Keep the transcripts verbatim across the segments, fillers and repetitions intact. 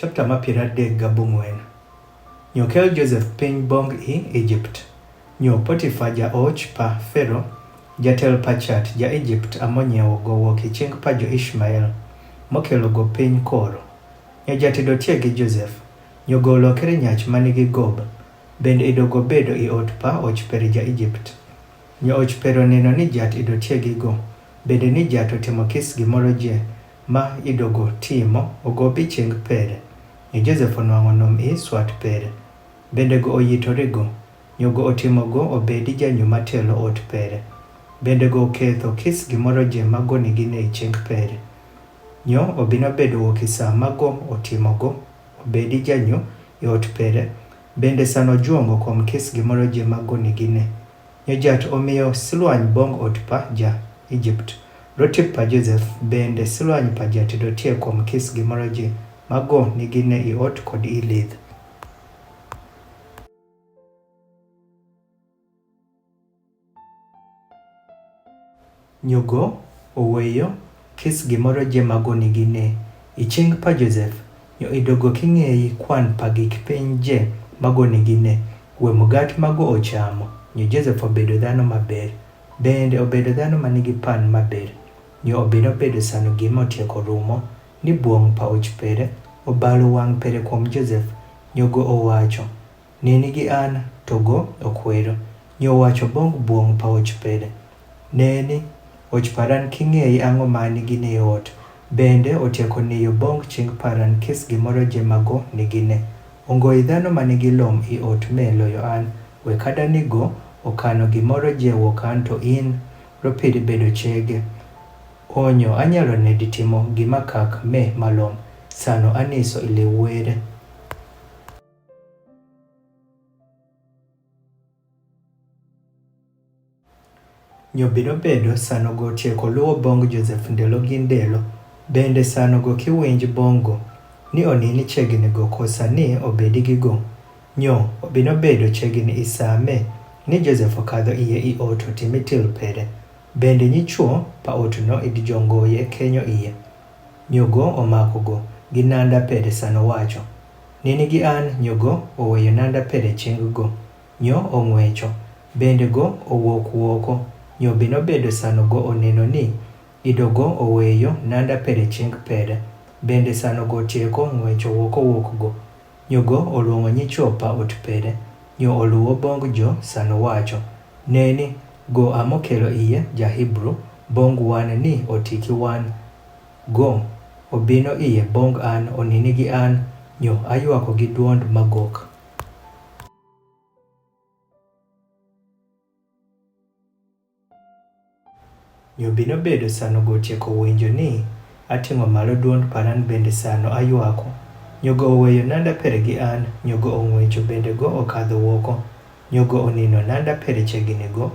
Chapter ma piero adek gabung'wen. Nyo kel Josef piny bong i Ijipt. Nyo Potifa ja-och pa Fero, jatel pa cat ja-Ijipt amo nyiewo go wok i cing pa jo-Ishmael, mokelo go piny koro. Nyo jatido tie gi Josef, nyo go lokere nyach manigi gob, bende ido go bedo i ot pa och pere ja-Ijipt. Nyo och pere oneno ni jat ido tie gi go, bende ni jat otimo kis gimoro je ma ido go timo ogobi cing pere. Nyo Josef onwang'o nom i swat pere, bende go oyitore go, nyo go otimo go obedi janyu matelo ot pere, bende go oketho kis gimoro je ma go nigi ne i cing pere. Nyo obino bedo wok i sa ma go otimo go obedi janyu i ot pere, bende sano juongo kom kis gimoro je ma go nigi ne. Nyo jat omiyo silwany bong ot pa ja-Ijipt, rotip pa Josef, bende silwany pa jatido tie kom kis gimoro je ma go nigi ne i ot kod i lidh. Nyo go oweyo kis gimoro je ma go nigi ne i cing pa Josef, nyo ido go king'eyi kwan pa gik piny je ma go nigi ne, we mugat ma go ochamo. Nyo Josef obedo dhano maber, bende obedo dhano manigi pan maber. Nyo obino bedo sano gima otieko rumo, ni buong pa och pere obalo wang' pere kuom Josef, nyo go owacho, "Neni gi an." To go okwero, nyo owacho bong buong pa och pere, "Neni, och paran king'eyi ang'o ma nigi ne i ot, bende otieko niyo bong cing paran kis gimoro je ma go nigi ne. Ongo i dhano manigi lom i ot me loyo an, we kada ni go okano gimoro je wok an to in ropidi bedo chege. Onyo anyalo nedi timo gima kak me malom, sano aniso ile were." Nyo bino bedo sano go tieko luwo bong Josef ndelo gi ndelo, bende sano go kiwinj bong go, ni onini chegini go kosa ni obedi gi go. Nyo obino bedo chegini i sa me ni Josef okadho iye i ot otimi til pere, bende nyichuo pa ot no idijongoye kenyo iye. Nyo go omako go gi nanda pere sano wacho, "Nini gi an." Nyo go oweyo nanda pere cing go, nyo ong'wecho, bende go owuok woko. Nyo bino bedo sano go oneno ni ido go oweyo nanda pere cing pere, bende sano go tieko ng'wecho woko wuok go. Nyo go oluongo nyichuo pa ot pere, nyo oluwo bong jo sano wacho, "Neni, go amokelo iye ja-Hibru bong wan ni otiki wan." Go obino iye bong an onini gi an, nyo aywako gi duond magok. Nyo bino bedo sano go tieko winjo ni ating'o malo duond paran bende sano aywako. Nyo go oweyo nanda pere gi an, nyo go ong'wecho bende go okadho woko. Nyo go onino nanda pere chegini go,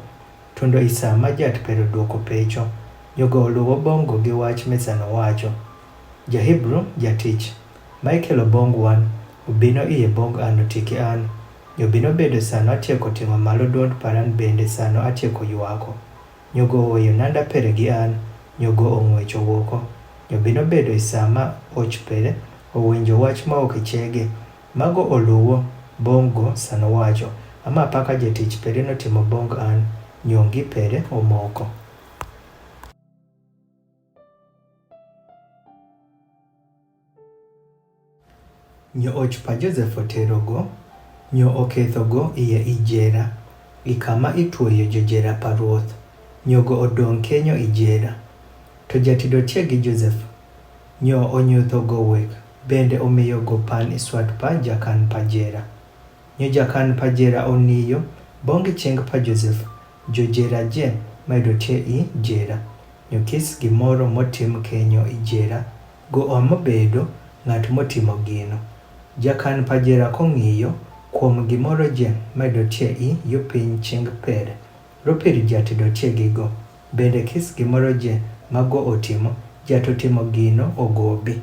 tundo i sa ma jat pere oduoko pecho. Nyo go oluwo bong go gi wach me sano wacho, "Ja-Hibru jatich, ma ikelo bong wan, obino iye bong an otiki an." Nyo bino bedo sano atieko ting'o malo duond paran bende sano atieko ywako. Nyo go oweyo nanda pere gi an, nyo go ong'wecho woko. Nyo bino bedo i sa ma och pere owinjo wach ma ok ichege. Mago oluwo bong go sano wacho, "Ama paka jatich pere notimo bong an." Nyo ngi pere omoko. Nyo och pa Josef otero go, nyo oketho go iye i jera, i kama itweyo jojera pa ruoth. Nyo go odong' kenyo i jera. To jatido tie gi Josef, nyo onyutho go wek, bende omiyo go pan i swat pa jakan pa jera. Nyo jakan pa jera oniyo bong gi cing pa Josef, jojera je ma ido tie i jera, nyo kis gimoro motim kenyo i jera, go oamo bedo ng'at motimo gino. Jakan pa jera kong'iyo kuom gimoro je ma ido tie i yo piny cing pere, ropir jatido tie gi go, bende kis gimoro je ma go otimo, jat otimo gino ogobi.